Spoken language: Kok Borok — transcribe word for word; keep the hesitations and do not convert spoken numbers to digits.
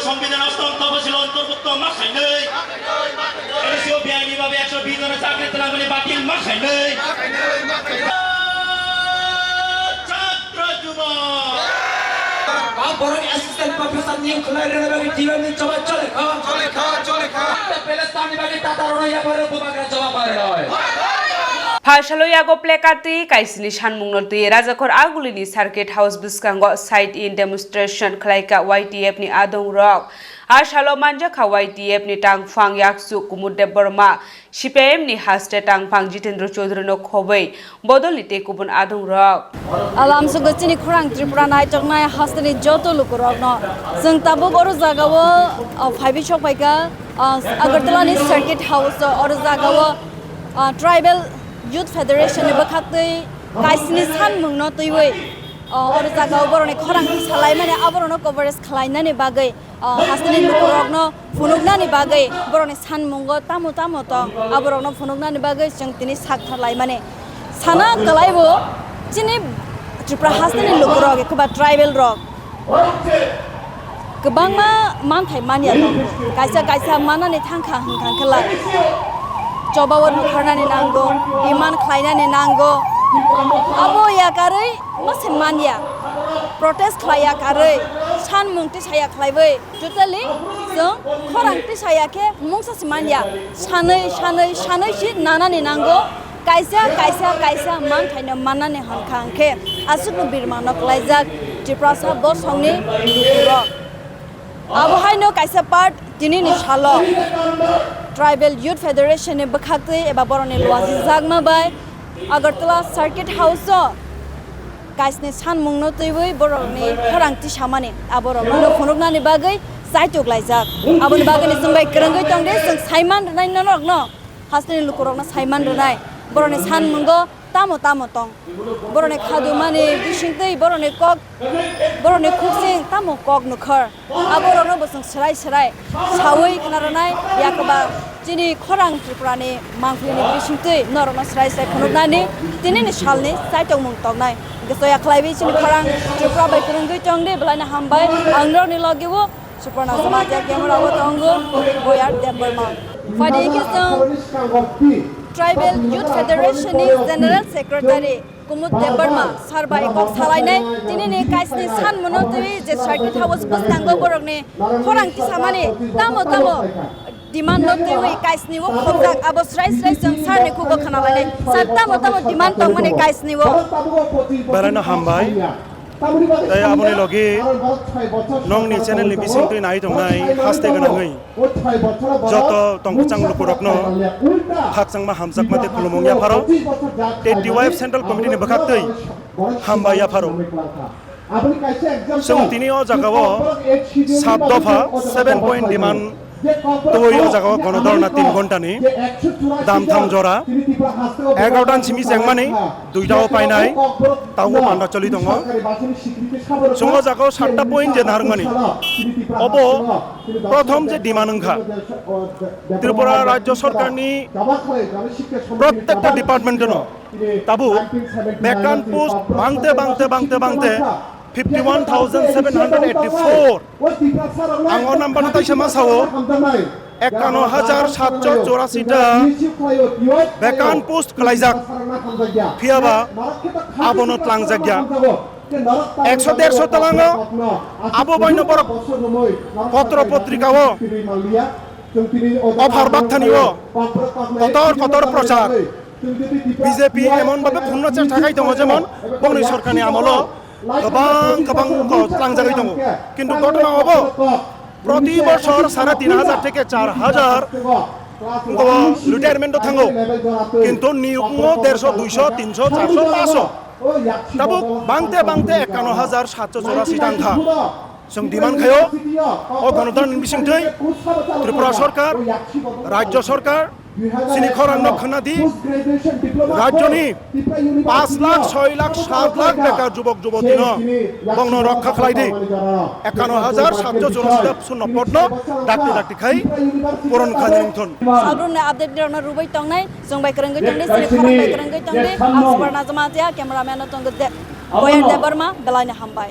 সংবিধান অষ্টম তফসিল অন্তর্ভুক্ত মাসাইনৈ, এডিসিও বেআইনি ভাবে একশো বিশ জনের চাকরি তেলাঙ্গানি বাতিল মাসাইনৈ। ছাত্র যুবক। Borok assistant professor niyok khwlai rwna bagwi T V ni choba chole kha. Chole kha, chole kha. Palestine ni bagwi Tatar rwna yapharwi bubagra choba barwi. Phalsalo yago placard twi kaisini sanmungno twi Rajakhor Agulini Circuit House bwskango sit-in demonstration khlaika Y T F ni adongrok. A salo manjakha Y T F ni tangphang yaksuk Kumud Debbarma, C P I M ni haste tangphang Jitendra Chaudhary no khobwi bodolni tei kubun adongrok. Alam sugo chini khorang Tripura naitoknai hasteni joto lukurokno. Chwng tabuk oro jagao, o, phaibi sokpaikha, o, Agartala ni Circuit House o, oro jagao, o, Tribal Youth Federation ni bwkhaktwi kaisni sanmungno twiwi, o, oro jagao borokni khorang tisa laimani aborokno coverage khlainani bagwi, o, hasteni lukurokno phunuknani bagwi borokni sanmungo tamo tamo tong, aborokno phunuknani bagwi chwng tini sak tharlaimani. Sana kwlaibo chini Tripura hasteni lukurok, ekhoba tribal rok kwbangma manthai manya tongo. Kaisa kaisa manani thangkha hwnkha khe lai chobao nukharnani nango, demand khlainani nango. Abo yakarwi mase manya, protest khlai yakarwi, sanmung tisaya khlaiwi. Totally, chwng khorang tisaya khe mungsa se manya. Sanwi, sanwi, sanwi se nanani nango. Kaisa, kaisa, kaisa manthaino mannani hwn kha hwnkhe aswkno birmano klaijak Tiprasa bosongni lukurok. Abo haino kaisa part tinini salo Tribal Youth Federation ni bwkhaktwi eba borokni luajijakma bai Agartala Circuit House o kaisni sanmungno twiwi borokni khorang tisamani, aborokno phunuknani bagwi chaitok laijak. Aboni bagwino chwng bai kwrwngwi tongdi, chwng saiman rwnai norokno, hasteni lukurokno saiman rwnai, borokni sanmungo tamo tamo tong, borokni khadumani bisingtwi, borokni kok, borokni khuksing tamo kok nukhor. Aborokno bo chwng swrai swrai saui khna rwnai, yakoba chini khorang Tripurani mangpilini bisingtwi norokno swrai swrai phunuknani tinini salni chaitokmung tongnai. Hwnkhe soya khlaiwi chini khorang Tripura bai kwrwngwi tongdi, belaino hambai. Ang norokni logio Suparna Jamatia, camera o tongo Boyar Debbarma. Phaidi khe chwng Tribal Youth Federation ni General Secretary Kumud Debbarma sir bai kok salainai, tinini kaisni sanmungno twiwi je Circuit House bwskango borokni khorang tisamani tamo tamo demand no twiwi kaisni o khobjak, abo srai srai chwng sir ni khugo khna lainai. Sir, tamo tamo demand tongmani kaisni o? Beraino hambai. Tei aboni logi nongni channel ni bisingtwi nai tongnai haste gwnangwi joto tongkwchang lukurokno khakchangma hamjakma tei khulumung yapharo T T Y F Central Committee ni bwkhaktwi hambai yapharo. Chwng tini o jagao sat dopha, seven point demand twi o jagao gono dhorna tin ghontani dam thang jora, egarotan simi chengmani duita o painai, tabuk panda choli tongo. Chwng o jagao satta point je narwkmani, obo prothom je demand wngkha Tripura Rajya Sorkarni prottekta department-no tabuk vacant post bangte, bangte, bangte, bangte fifty one thousand seven hundred eighty four. Ang o number no taisa ma sao, ekano hajar satso chorasi ta vacant post kwlaijak. Phiya ba abono tlangjak ya. Ekso derso talango abo baino borok potro potrika o offer bakthani o kotor kotor prochar B J P emon bhabe phunukna chesta khai tongo, jemon bongni sorkarni amolo kwbang kwbang ko tlangjagwi tongo, kintu ghotona obo proti bosor sare tin hajar theke char hajar ko retirement o thango, kintu niyok ngo derso, duiso, tinso, charso, paso, tabuk bangte bangte ekano hajar satso chorasi tangkha. Chwng demand khaio, o gonotanni bisingtwi Tripura Sorkar, Rajya Sorkar, chini khorang no khna di, rajyoni paanch lakh, soi lakh, saat lakh bekar jubok juboti no, bongno rokha khlai di. Ekano hajar satso chorasi ta sunno pod no dakti dakti khai puron khlai nang thun. Salbrumni update rokno rubui tongnai, chwng bai kwrwngwi tongdi, chini khorang bai kwrwngwi tongdi, ang Suparna Jamatia, cameraman no tongo de, Boyan Debbarma, belaino hambai.